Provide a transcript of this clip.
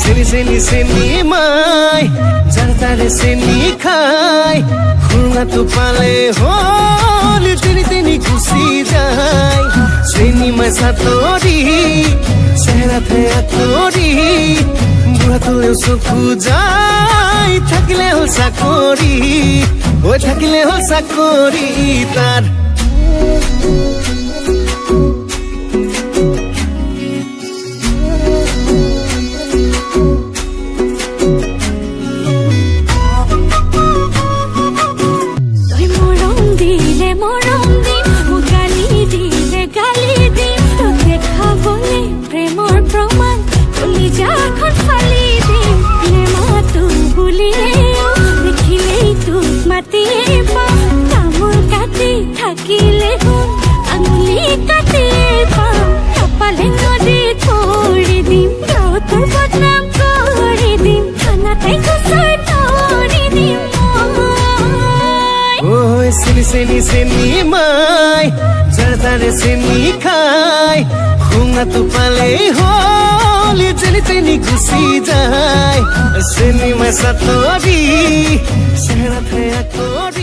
চেনি চেনি চেনি মাই যাৰ তাৰে চেনি খাই খুঙাটো পালে হ'ল তিনি তিনি গুচি যায় চেনি মাই চাতৰি চেহেৰাতে আঁতৰি বুঢ়াটোলেও চকু যায় থাকিলে হ'ল চাকৰি ঐ থাকিলে হ'ল চাকৰি তাৰ। চেনি চেনি মাই যাৰ তাৰে চেনি খাই খুঙাটো পালে হ'ল যেনি তেনি গুচি যায় চেনি মাই চাতৰি চেহেৰাতে আঁতৰি।